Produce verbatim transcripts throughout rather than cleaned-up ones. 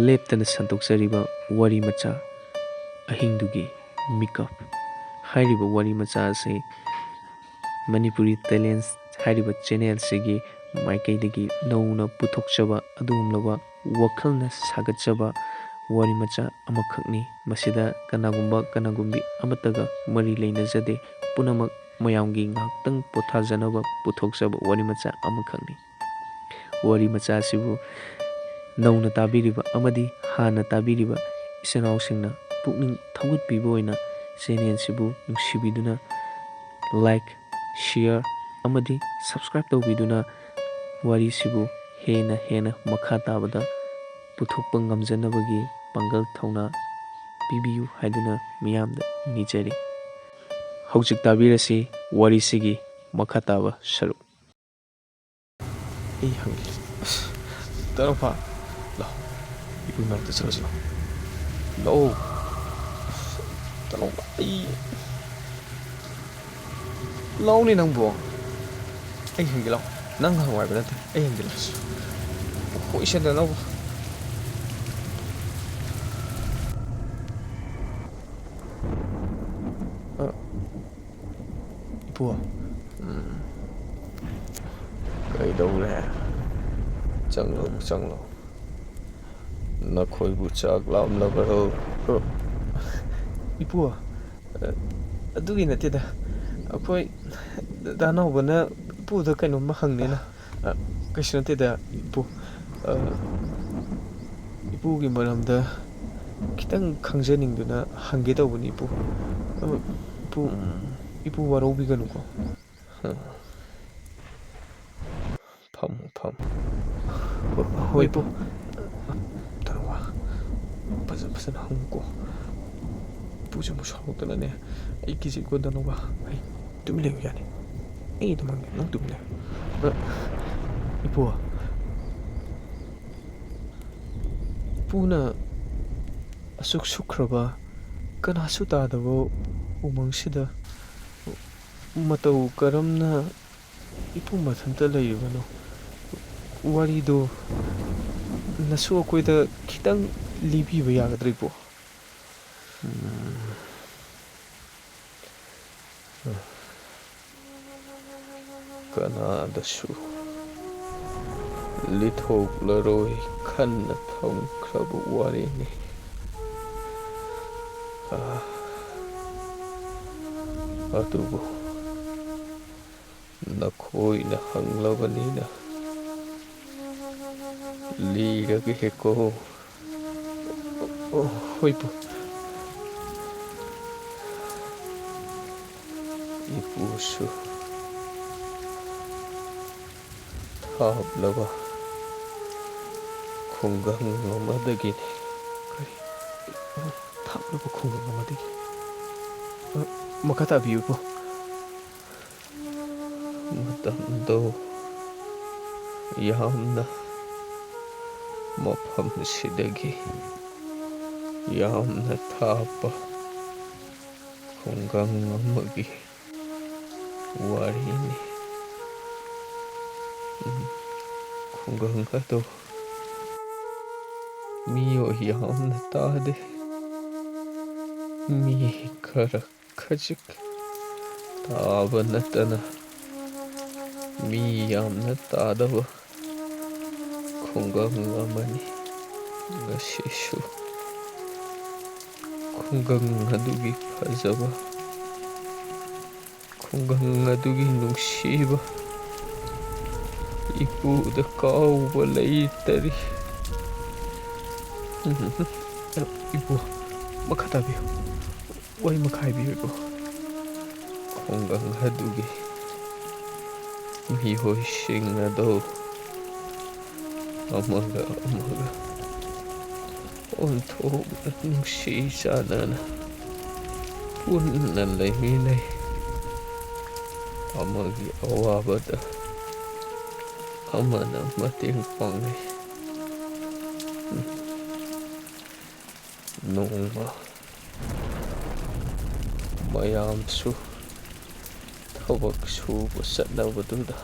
ꯂꯦꯞꯇꯅ ꯁꯟꯗꯣꯛꯆꯔꯤꯕ ꯋꯥꯔꯤ ꯃꯆꯥ ꯑꯍꯤꯡꯗꯨꯒꯤ ꯃꯤꯀꯞ ꯍꯥꯏꯔꯤꯕ ꯋꯥꯔꯤ ꯃꯆꯥ ꯑꯁꯤ ꯃꯅꯤꯄꯨꯔꯤ ꯇꯦꯂꯦꯟꯁ ꯍꯥꯏꯔꯤꯕ ꯆꯦꯅꯦꯜꯁꯤꯒꯤ ꯃꯥꯏꯀꯩꯗꯒꯤ ꯅꯧꯅ ꯄꯨꯊꯣꯛꯆꯕ ꯑꯗꯨꯒꯨꯝꯂꯕ ꯋꯥꯈꯜꯅ ꯁꯥꯒꯠꯆꯕ ꯋꯥꯔꯤ ꯃꯆꯥ ꯑꯃꯈꯛꯅꯤ꯫ ꯃꯁꯤꯗ ꯀꯅꯥꯒꯨꯝꯕ ꯀꯅꯥꯒꯨꯝꯕꯤ ꯑꯃꯠꯇꯒ ꯃꯔꯤ ꯂꯩꯅꯖꯗꯦ꯫ ꯄꯨꯝꯅꯃꯛ ꯃꯌꯥꯝꯒꯤ ꯉꯥꯏꯍꯥꯛꯇꯪ ꯄꯣꯊꯥꯖꯅꯕ ꯄꯨꯊꯣꯛꯆꯕ ꯋꯥꯔꯤ ꯃꯆꯥ ꯑꯃꯈꯛꯅꯤ꯫ ꯋꯥꯔꯤ ꯃꯆꯥ ꯑꯁꯤꯕꯨ ꯅꯧꯅ ꯇꯥꯕꯤꯔꯤꯕ ꯑꯃꯗꯤ ꯍꯥꯟꯅ ꯇꯥꯕꯤꯔꯤꯕ ꯏꯆꯤꯟ ꯏꯅꯥꯎꯁꯤꯡꯅ ꯄꯨꯛꯅꯤꯡ ꯊꯧꯒꯠꯄꯤꯕ ꯑꯣꯏꯅ ꯆꯦꯅꯦꯜꯁꯤꯕꯨ ꯅꯨꯡꯁꯤꯕꯤꯗꯨꯅ like, share ꯑꯃꯗꯤ subscribe ꯇꯧꯕꯤꯗꯨꯅ ꯋꯥꯔꯤꯁꯤꯕꯨ ꯍꯦꯟꯅ ꯍꯦꯟꯅ ꯃꯈꯥ ꯇꯥꯕꯗ ꯄꯨꯊꯣꯛꯄ ꯉꯝꯖꯅꯕꯒꯤ ꯄꯥꯡꯒꯜ ꯊꯧꯅꯥ ꯄꯤꯕꯤꯌꯨ ꯍꯥꯏꯗꯨꯅ ꯃꯤꯌꯥꯝꯗ ꯅꯤꯖꯔꯤ꯫ ꯍꯧꯖꯤꯛ ꯇꯥꯕꯤꯔꯁꯤ ꯋꯥꯔꯤꯁꯤꯒꯤ ꯃꯈꯥ ꯇꯥꯕ ꯁꯔꯨꯛ꯫ ꯑꯩ ꯍꯪꯒꯦ꯫ ꯑꯁ, ꯇꯔꯣꯐꯥ, ꯂꯥꯛꯑꯣ꯫ ꯏꯄꯨ ꯃꯅꯥꯛꯇ ꯆꯠꯂꯁꯤ ꯂꯥꯛꯑꯣ꯫ ꯂꯥꯛꯑꯣ꯫ ꯑꯁ, ꯇꯔꯣꯐꯥ, ꯑꯩ, ꯂꯥꯛꯑꯣꯅꯦ ꯅꯪꯕꯣ꯫ ꯑꯩ ꯍꯪꯒꯦ ꯂꯥꯛꯑꯣ꯫ ꯅꯪ ꯍꯪꯉꯣ ꯍꯥꯏꯕ ꯅꯠꯇꯦ꯫ ꯑꯩ ꯍꯪꯒꯦ ꯂꯥꯛꯑꯣ꯫ ꯍꯣꯏ, ꯁꯦꯟꯗꯅꯕ꯫ ꯑ, ꯏꯄꯨ꯫ ꯎꯝ꯫ ꯀꯩꯗꯧꯔꯦ? ꯆꯪꯂꯣ, ꯆꯪꯂꯣ꯫ ꯅꯈꯣꯏꯕꯨ ꯆꯥꯛ ꯂꯥꯝꯂꯕꯔꯣ? ꯏꯄꯨ, ꯑ, ꯑꯗꯨꯒꯤ ꯅꯠꯇꯦꯗ꯫ ꯑꯩꯈꯣꯏ ꯗꯥ ꯅꯥꯎꯕꯅ ꯏꯄꯨꯗ ꯀꯩꯅꯣꯝꯃ ꯍꯪꯅꯦꯅ꯫ ꯑ, ꯀꯩꯁꯨ ꯅꯠꯇꯦꯗ, ꯏꯄꯨ꯫ ꯑ, ꯏꯄꯨꯒꯤ ꯃꯔꯝꯗ ꯈꯤꯇꯪ ꯈꯪꯖꯅꯤꯡꯗꯨꯅ ꯍꯪꯒꯦ ꯇꯧꯕꯅꯤ, ꯏꯄꯨ꯫ ꯑ, ꯏꯄꯨ, ꯎꯝ꯫ ꯏꯄꯨ ꯋꯥꯔꯧꯕꯤꯒꯅꯨꯀꯣ꯫ ꯐꯝꯃꯨ, ꯐꯝꯃꯨ꯫ ꯍꯣ-, ꯍꯣꯏ, ꯍꯣꯏ, ꯏꯄꯨ꯫ ꯏꯄꯨ꯫ ꯇꯔꯋꯥ, ꯐꯖ-, ꯐꯖꯅ ꯍꯪꯉꯨꯀꯣ꯫ ꯏꯄꯨꯁꯦ ꯑꯃꯨꯛ ꯁꯥꯎꯔꯛꯇꯅꯅꯦ, ꯑꯩ ꯀꯤꯖꯩꯀꯣ, ꯗꯅꯧꯕ꯫ ꯑꯩ ꯇꯨꯃꯤꯟ ꯂꯩꯌꯨ ꯌꯥꯅꯤ꯫ ꯑꯩ ꯑꯗꯨꯝ ꯍꯪꯒꯦ, ꯅꯪ ꯇꯨꯃꯤꯟ ꯂꯩꯌꯨ꯫ ꯑ, ꯏꯄꯨ, ꯏꯄꯨꯅ ꯑꯁꯨꯛ ꯁꯨꯛꯈ꯭ꯔꯕ, ꯀꯅꯥꯁꯨ ꯇꯥꯗꯕ ꯎꯃꯪꯁꯤꯗ ꯃꯇꯧ ꯀꯔꯝꯅ ꯏꯄꯨ ꯃꯊꯟꯇ ꯂꯩꯔꯤꯕꯅꯣ? ꯋꯥꯔꯤꯗꯨ ꯅꯁꯨ ꯑꯩꯈꯣꯏꯗ ꯈꯤꯇꯪ ꯂꯤꯕꯤꯕ ꯌꯥꯒꯗ꯭ꯔꯥ, ꯏꯄꯨ? ꯎꯝ꯫ ꯀꯅꯥꯗꯁꯨ ꯂꯤꯊꯣꯛꯂꯔꯣꯏ ꯈꯟꯅ ꯊꯝꯈ꯭ꯔꯕ ꯋꯥꯔꯤꯅꯤ꯫ ꯑꯥ, ꯑꯗꯨꯕꯨ ꯅꯈꯣꯏꯅ ꯍꯪꯂꯕꯅꯤꯅ ꯂꯤꯔꯒꯦ ꯍꯦꯛꯀꯣ꯫ ꯑꯣ, ꯍꯣꯏ, ꯄꯨ꯫ ꯏꯄꯨꯁꯨ ꯊꯥꯞꯂꯕ ꯈꯨꯡꯒꯪ ꯑꯃꯗꯒꯤꯅꯤ꯫ ꯀꯔꯤ? ꯊꯥꯞꯂꯕ ꯈꯨꯡꯒꯪ ꯑꯃꯗꯒꯤ? ꯑ, ꯃꯈꯥ ꯇꯥꯕꯤꯌꯨ, ꯄꯨ꯫ ꯃꯇꯝꯗꯣ ꯌꯥꯝꯅ, ꯃꯐꯝꯁꯤꯗꯒꯤ ꯌꯥꯝꯅ ꯊꯥꯞꯄ ꯈꯨꯡꯒꯪ ꯑꯃꯒꯤ ꯋꯥꯔꯤꯅꯤ꯫ ꯎꯝ, ꯈꯨꯡꯒꯪ ꯑꯗꯨ ꯃꯤꯑꯣꯏ ꯌꯥꯝꯅ ꯇꯥꯗꯦ꯫ ꯃꯤ ꯈꯔ ꯈꯖꯤꯛ ꯇꯥꯕ ꯅꯠꯇꯅ ꯃꯤ ꯌꯥꯝꯅ ꯇꯥꯗꯕ ꯈꯨꯡꯒꯪ ꯑꯃꯅꯤ꯫ ꯉꯁꯤꯁꯨ ꯈꯨꯡꯒꯪ ꯑꯗꯨꯒꯤ ꯐꯖꯕ, ꯈꯨꯡꯒꯪ ꯑꯗꯨꯒꯤ ꯅꯨꯡꯁꯤꯕ ꯏꯄꯨꯗ ꯀꯥꯎꯕ ꯂꯩꯇꯔꯤ꯫ ꯏꯄꯨ, ꯃꯈꯥ ꯇꯥꯕꯤꯌꯨ꯫ ꯋꯥꯔꯤ ꯃꯈꯥ ꯍꯥꯏꯕꯤꯌꯨ, ꯏꯄꯨ꯫ ꯈꯨꯡꯒꯪ ꯑꯗꯨꯒꯤ ꯃꯤꯑꯣꯏꯁꯤꯡ ꯑꯗꯨ ꯑꯃꯒ ꯑꯃꯒ ꯑꯣꯟꯊꯣꯛꯅ ꯅꯨꯡꯁꯤ ꯆꯥꯟꯅꯅ ꯄꯨꯟꯅ ꯂꯩꯃꯤꯟꯅꯩ꯫ ꯑꯃꯒꯤ ꯑꯋꯥꯕꯗ ꯑꯃꯅ ꯃꯇꯦꯡ ꯄꯥꯡꯅꯩ꯫ ꯅꯣꯡꯃ ꯃꯌꯥꯝꯁꯨ ꯊꯕꯛ ꯁꯨꯕ ꯆꯠꯅꯕꯗꯨꯗ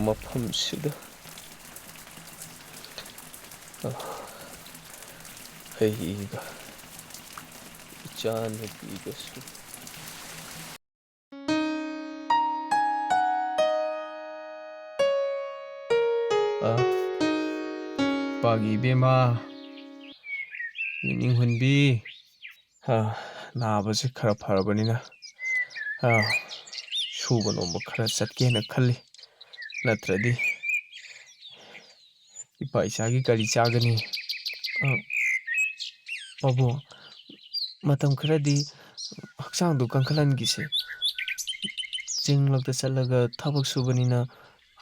ꯃꯐꯝꯁꯤꯗ ꯑꯩꯒ ꯏꯆꯥꯅꯨꯄꯤꯒꯁꯨ꯫ ꯑ, ꯄꯥꯒꯤ ꯏꯕꯦꯝꯃ, ꯏꯅꯤꯡꯍꯨꯟꯕꯤ, ꯑ, ꯅꯥꯕꯁꯦ ꯈꯔ ꯐꯔꯕꯅꯤꯅ, ꯑ, ꯁꯨꯕ ꯅꯣꯝꯕ ꯈꯔ ꯆꯠꯀꯦꯅ ꯈꯜꯂꯤ꯫ ꯅꯠꯇ꯭ꯔꯗꯤ ꯏꯄꯥ ꯏꯆꯥꯒꯤ ꯀꯔꯤ ꯆꯥꯒꯅꯤ? ꯑ, ꯄꯥꯕꯨꯡ, ꯃꯇꯝ ꯈꯔꯗꯤ ꯍꯛꯆꯥꯡꯗꯣ ꯀꯟꯈꯠꯍꯟꯈꯤꯁꯦ꯫ ꯆꯤꯡꯂꯛꯇ ꯆꯠꯂꯒ ꯊꯕꯛ ꯁꯨꯕꯅꯤꯅ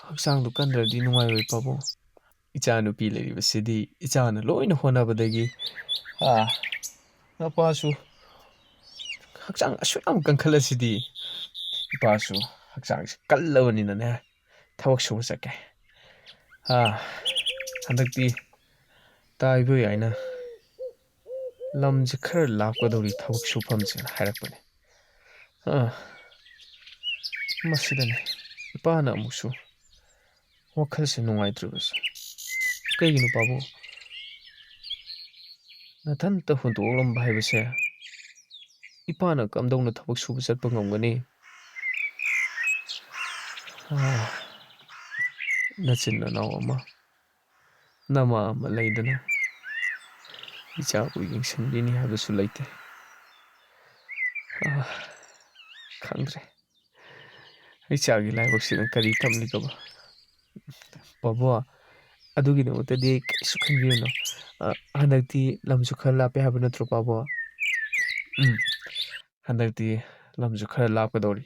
ꯍꯛꯆꯥꯡꯗꯣ ꯀꯟꯗ꯭ꯔꯗꯤ ꯅꯨꯡꯉꯥꯏꯔꯣꯏ ꯄꯥꯕꯨꯡ꯫ ꯏꯆꯥꯅꯨꯄꯤ ꯂꯩꯔꯤꯕꯁꯤꯗꯤ ꯏꯆꯥꯅ ꯂꯣꯏꯅ ꯍꯣꯠꯅꯕꯗꯒꯤ, ꯑꯥ, ꯅꯄꯥꯁꯨ ꯍꯛꯆꯥꯡ ꯑꯁꯨꯛ ꯌꯥꯝ ꯀꯟꯈꯠꯂꯁꯤꯗꯤ꯫ ꯏꯄꯥꯁꯨ ꯍꯛꯆꯥꯡꯁꯦ ꯀꯜꯂꯕꯅꯤꯅꯅꯦ, ꯊꯕꯛ ꯁꯨꯕ ꯆꯠꯀꯦ꯫ ꯑꯥ, ꯍꯟꯗꯛꯇꯤ ꯇꯥ ꯏꯕꯣꯌꯥꯏꯅ ꯂꯝꯁꯦ ꯈꯔ ꯂꯥꯞꯀꯗꯧꯔꯤ ꯊꯕꯛ ꯁꯨꯐꯝꯁꯦꯅ ꯍꯥꯏꯔꯛꯄꯅꯦ꯫ ꯑꯥ, ꯃꯁꯤꯗꯅꯦ ꯏꯄꯥꯅ ꯑꯃꯨꯛꯁꯨ ꯋꯥꯈꯜꯁꯦ ꯅꯨꯡꯉꯥꯏꯇ꯭ꯔꯤꯕꯁꯦ꯫ ꯀꯩꯒꯤꯅꯣ ꯄꯥꯕꯨꯡ? ꯅꯊꯟꯇ ꯍꯨꯟꯗꯣꯛꯂꯝꯕ ꯍꯥꯏꯕꯁꯦ ꯏꯄꯥꯅ ꯀꯝꯗꯧꯅ ꯊꯕꯛ ꯁꯨꯕ ꯆꯠꯄ ꯉꯝꯒꯅꯤ? ꯑꯥ, ꯅꯆꯤꯟ ꯅꯅꯥꯎ ꯑꯃ, ꯅꯃꯥ ꯑꯃ ꯂꯩꯗꯅ ꯏꯆꯥꯕꯨ ꯌꯦꯡꯁꯤꯟꯕꯤꯅꯤ ꯍꯥꯏꯕꯁꯨ ꯂꯩꯇꯦ꯫ ꯑꯥ, ꯈꯪꯗ꯭ꯔꯦ꯫ ꯏꯆꯥꯒꯤ ꯂꯥꯏꯕꯛꯁꯤꯅ ꯀꯔꯤ ꯇꯝꯂꯤꯒꯕ? ꯄꯥꯕꯨꯡ, ꯑꯗꯨꯒꯤꯗꯃꯛꯇꯗꯤ ꯀꯩꯁꯨ ꯈꯟꯕꯤꯔꯨꯅꯨ꯫ ꯑ, ꯍꯟꯗꯛꯇꯤ ꯂꯝꯁꯨ ꯈꯔ ꯂꯥꯞꯄꯦ ꯍꯥꯏꯕ ꯅꯠꯇ꯭ꯔꯣ, ꯄꯥꯕꯨꯡ? ꯎꯝ, ꯍꯟꯗꯛꯇꯤ ꯂꯝꯁꯨ ꯈꯔ ꯂꯥꯞꯀꯗꯧꯔꯤ꯫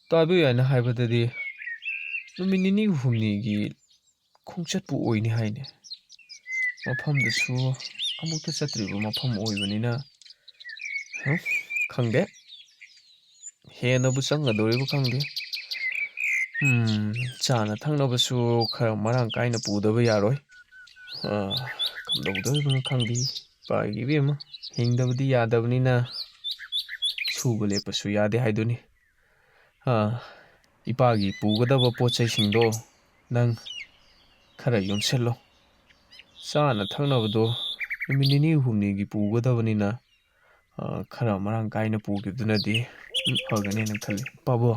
ꯇꯥꯕꯤꯌꯨ ꯍꯥꯏꯅ ꯍꯥꯏꯕꯗꯗꯤ ꯅꯨꯃꯤꯠ ꯅꯤꯅꯤ ꯍꯨꯝꯅꯤꯒꯤ ꯈꯣꯡꯆꯠꯄꯨ ꯑꯣꯏꯅꯤ ꯍꯥꯏꯅꯦ꯫ ꯃꯐꯝꯗꯨꯁꯨ ꯑꯃꯨꯛꯇ ꯆꯠꯇ꯭ꯔꯤꯕ ꯃꯐꯝ ꯑꯣꯏꯕꯅꯤꯅ, ꯍꯝ, ꯈꯪꯗꯦ꯫ ꯍꯦꯟꯅꯕꯨ ꯆꯪꯒꯗꯧꯔꯤꯕ ꯈꯪꯗꯦ꯫ ꯎꯝ, ꯆꯥꯅ ꯊꯛꯅꯕꯁꯨ ꯈꯔ ꯃꯔꯥꯡ ꯀꯥꯏꯅ ꯄꯨꯗꯕ ꯌꯥꯔꯣꯏ꯫ ꯑ, ꯀꯝꯗꯧꯗꯧꯔꯤꯕꯅꯣ ꯈꯪꯗꯦ꯫ ꯏꯄꯥꯒꯤ ꯏꯕꯦꯝꯃ, ꯍꯤꯡꯗꯕꯗꯤ ꯌꯥꯗꯕꯅꯤꯅ ꯁꯨꯕ ꯂꯦꯞꯄꯁꯨ ꯌꯥꯗꯦ ꯍꯥꯏꯗꯨꯅꯤ꯫ ꯑ, ꯏꯄꯥꯒꯤ ꯄꯨꯒꯗꯕ ꯄꯣꯠ ꯆꯩꯁꯤꯡꯗꯣ ꯅꯪ ꯈꯔ ꯌꯣꯝꯁꯤꯜꯂꯣ꯫ ꯆꯥꯅ ꯊꯛꯅꯕꯗꯣ ꯅꯨꯃꯤꯠ ꯅꯤꯅꯤ ꯍꯨꯝꯅꯤꯒꯤ ꯄꯨꯒꯗꯕꯅꯤꯅ, ꯑ, ꯈꯔ ꯃꯔꯥꯡ ꯀꯥꯏꯅ ꯄꯨꯈꯤꯕꯗꯨꯅꯗꯤ, ꯎꯝ, ꯐꯒꯅꯦꯅ ꯈꯜꯂꯤ꯫ ꯄꯥꯕꯣ,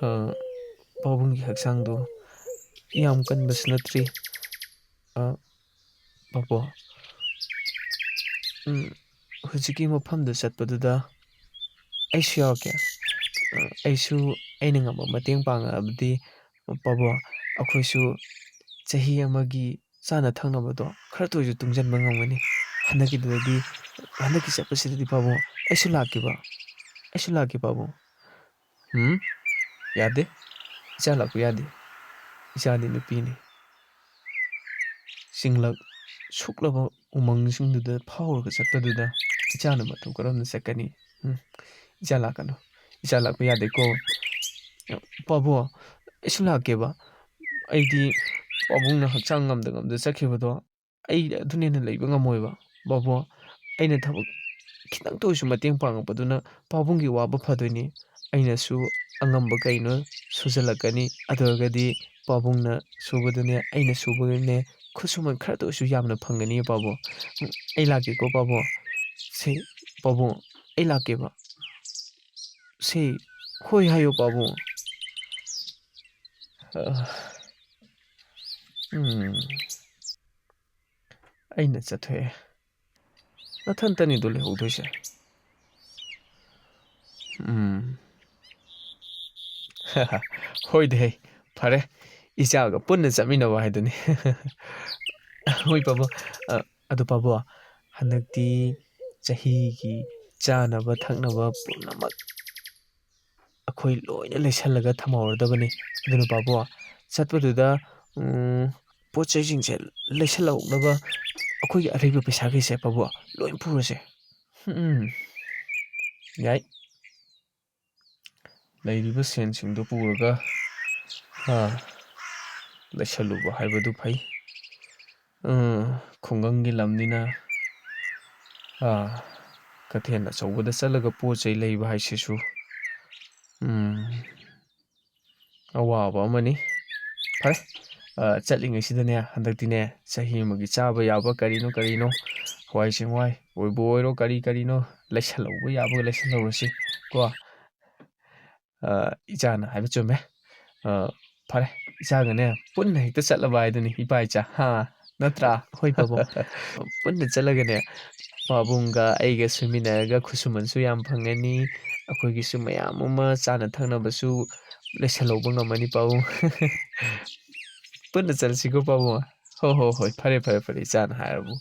ꯑ, ꯄꯥꯕꯨꯡꯒꯤ ꯍꯛꯆꯥꯡꯗꯣ ꯌꯥꯝ ꯀꯟꯕꯁꯨ ꯅꯠꯇ꯭ꯔꯤ꯫ ꯑ, ꯄꯥꯕꯣ, ꯎꯝ, ꯍꯧꯖꯤꯛꯀꯤ ꯃꯐꯝꯗ ꯆꯠꯄꯗꯨꯗ ꯑꯩꯁꯨ ꯌꯥꯎꯔꯛꯀꯦ꯫ ꯑ, ꯑꯩꯁꯨ ꯑꯩꯅ ꯉꯝꯕ ꯃꯇꯦꯡ ꯄꯥꯡꯉꯛꯑꯕꯗꯤ, ꯄꯥꯕꯣ, ꯑꯩꯈꯣꯏꯁꯨ ꯆꯍꯤ ꯑꯃꯒꯤ ꯆꯥꯅ ꯊꯛꯅꯕꯗꯣ ꯈꯔꯇ ꯑꯣꯏꯔꯁꯨ ꯇꯨꯡꯁꯤꯟꯕ ꯉꯝꯒꯅꯤ꯫ ꯍꯟꯗꯛꯀꯤꯗꯨꯗꯗꯤ, ꯍꯟꯗꯛꯀꯤ ꯆꯠꯄꯁꯤꯗꯗꯤ ꯄꯥꯕꯨꯡ, ꯑꯩꯁꯨ ꯂꯥꯛꯀꯦꯕ, ꯑꯩꯁꯨ ꯂꯥꯛꯀꯦ ꯄꯥꯕꯨꯡ꯫ ꯎꯝ? ꯌꯥꯗꯦ꯫ ꯏꯆꯥ ꯂꯥꯛꯄ ꯌꯥꯗꯦ꯫ ꯏꯆꯥꯗꯤ ꯅꯨꯄꯤꯅꯤ꯫ ꯆꯤꯡꯂꯛ ꯁꯨꯛꯂꯕ ꯎꯃꯪꯁꯤꯡꯗꯨꯗ ꯐꯥꯎꯔꯒ ꯆꯠꯄꯗꯨꯗ ꯏꯆꯥꯅ ꯃꯇꯧ ꯀꯔꯝꯅ ꯆꯠꯀꯅꯤ? ꯎꯝ? ꯏꯆꯥ ꯂꯥꯛꯀꯅꯨ꯫ ꯏꯆꯥ ꯂꯥꯛꯄ ꯌꯥꯗꯦꯀꯣ꯫ ꯄꯥꯕꯨꯡ, ꯑꯩꯁꯨ ꯂꯥꯛꯀꯦꯕ꯫ ꯑꯩꯗꯤ ꯄꯥꯕꯨꯡꯅ ꯍꯛꯆꯥꯡ ꯉꯝꯗ ꯉꯝꯗ ꯆꯠꯈꯤꯕꯗꯣ ꯑꯩ ꯑꯗꯨꯅ ꯍꯦꯟꯅ ꯂꯩꯕ ꯉꯝꯃꯣꯏꯕ꯫ ꯄꯥꯕꯨꯡ, ꯑꯩꯅ ꯊꯕꯛ ꯈꯤꯇꯪꯇ ꯑꯣꯏꯔꯁꯨ ꯃꯇꯦꯡ ꯄꯥꯡꯉꯛꯄꯗꯨꯅ ꯄꯥꯕꯨꯡꯒꯤ ꯋꯥꯕ ꯐꯗꯣꯏꯅꯤ꯫ ꯑꯩꯅꯁꯨ ꯑꯉꯝꯕ ꯀꯩꯅꯣ ꯁꯨꯖꯜꯂꯛꯀꯅꯤ꯫ ꯑꯗꯨ ꯑꯣꯏꯔꯒꯗꯤ ꯄꯥꯕꯨꯡꯅ ꯁꯨꯕꯗꯨꯅꯦ, ꯑꯩꯅ ꯁꯨꯕꯗꯨꯅꯦ, ꯈꯨꯠꯁꯨꯃꯟ ꯈꯔꯇ ꯑꯣꯏꯔꯁꯨ ꯌꯥꯝꯅ ꯐꯪꯒꯅꯤ ꯄꯥꯕꯨꯡ꯫ ꯎꯝ, ꯑꯩ ꯂꯥꯛꯀꯦꯀꯣ ꯄꯥꯕꯨꯡ꯫ ꯁꯦ, ꯄꯥꯕꯨꯡ, ꯑꯩ ꯂꯥꯛꯀꯦꯕ꯫ ꯁꯦ, ꯍꯣꯏ ꯍꯥꯏꯌꯣ ꯄꯥꯕꯨꯡ꯫ ꯑ, ꯎꯝ꯫ ꯑꯩꯅ ꯆꯠꯊꯣꯛꯑꯦ꯫ ꯅꯊꯟꯇꯅꯤꯗꯣ ꯂꯩꯍꯧꯗꯣꯏꯁꯦ꯫ ꯎꯝ꯫ ꯍꯣꯏꯗꯦ, ꯐꯔꯦ꯫ ꯏꯆꯥꯒ ꯄꯨꯟꯅ ꯆꯠꯃꯤꯟꯅꯕ ꯍꯥꯏꯗꯨꯅꯤ꯫ ꯍꯣꯏ, ꯄꯥꯕꯨꯡ꯫ ꯑ, ꯑꯗꯨ, ꯄꯥꯕꯨꯡ, ꯍꯟꯗꯛꯇꯤ ꯆꯍꯤꯒꯤ ꯆꯥꯅꯕ ꯊꯛꯅꯕ ꯄꯨꯝꯅꯃꯛ ꯑꯩꯈꯣꯏ ꯂꯣꯏꯅ ꯂꯩꯁꯜꯂꯒ ꯊꯝꯍꯧꯔꯗꯕꯅꯤ꯫ ꯑꯗꯨꯅ, ꯄꯥꯕꯨꯡ, ꯆꯠꯄꯗꯨꯗ, ꯎꯝ, ꯄꯣꯠ ꯆꯩꯁꯤꯡꯁꯦ ꯂꯩꯁꯜꯍꯧꯅꯕ ꯑꯩꯈꯣꯏꯒꯤ ꯑꯔꯩꯕ ꯄꯩꯁꯥꯈꯩꯁꯦ, ꯄꯥꯕꯨꯡ, ꯂꯣꯏ ꯄꯨꯔꯁꯦ꯫ ꯎꯝ, ꯌꯥꯏ꯫ ꯂꯩꯔꯤꯕ ꯁꯦꯟꯁꯤꯡꯗꯨ ꯄꯨꯔꯒ, ꯑꯥ, ꯂꯩꯁꯜꯂꯨꯕ ꯍꯥꯏꯕꯗꯨ ꯐꯩ꯫ ꯎꯝ, ꯈꯨꯡꯒꯪꯒꯤ ꯂꯝꯅꯤꯅ, ꯑꯥ, ꯀꯩꯊꯦꯜ ꯑꯆꯧꯕꯗ ꯆꯠꯂꯒ ꯄꯣꯠ ꯆꯩ ꯂꯩꯕ ꯍꯥꯏꯁꯤꯁꯨ, ꯎꯝ, ꯑꯋꯥꯕ ꯑꯃꯅꯤ꯫ ꯐꯔꯦ, ꯑ, ꯆꯠꯂꯤꯉꯩꯁꯤꯗꯅꯦ, ꯍꯟꯗꯛꯇꯤꯅꯦ, ꯆꯍꯤ ꯑꯃꯒꯤ ꯆꯥꯕ ꯌꯥꯕ ꯀꯔꯤꯅꯣ ꯀꯔꯤꯅꯣ, ꯍꯋꯥꯏ ꯆꯦꯡꯋꯥꯏ ꯑꯣꯏꯕꯨ ꯑꯣꯏꯔꯣ, ꯀꯔꯤ ꯀꯔꯤꯅꯣ, ꯂꯩꯁꯜꯍꯧꯕ ꯌꯥꯕꯒ ꯂꯩꯁꯜꯍꯧꯔꯁꯤ ꯀꯣ꯫ ꯑ, ꯏꯆꯥꯅ ꯍꯥꯏꯕ ꯆꯨꯝꯃꯦ꯫ ꯑ, ꯐꯔꯦ, ꯏꯆꯥꯒꯅꯦ ꯄꯨꯟꯅ ꯍꯦꯛꯇ ꯆꯠꯂꯕ ꯍꯥꯏꯗꯨꯅꯤ, ꯏꯄꯥ ꯏꯆꯥ, ꯍꯥ? ꯅꯠꯇ꯭ꯔꯥ? ꯍꯣꯏ ꯄꯥꯕꯨꯡ꯫ ꯄꯨꯟꯅ ꯆꯠꯂꯒꯅꯦ, ꯄꯥꯕꯨꯡꯒ ꯑꯩꯒ ꯁꯨꯃꯤꯟꯅꯔꯒ ꯈꯨꯠꯁꯨꯃꯟꯁꯨ ꯌꯥꯝ ꯐꯪꯉꯅꯤ, ꯑꯩꯈꯣꯏꯒꯤꯁꯨ ꯃꯌꯥꯝ ꯑꯃ ꯆꯥꯅ ꯊꯛꯅꯕꯁꯨ ꯂꯩꯁꯜꯍꯧꯕ ꯉꯝꯃꯅꯤ ꯄꯥꯕꯨꯡ꯫ ꯄꯨꯟꯅ ꯆꯠꯂꯁꯤꯀꯣ ꯄꯥꯕꯨꯡ꯫ ꯍꯣ, ꯍꯣ, ꯍꯣꯏ, ꯐꯔꯦ, ꯐꯔꯦ, ꯐꯔꯦ, ꯏꯆꯥꯅ ꯍꯥꯏꯔꯕꯨ꯫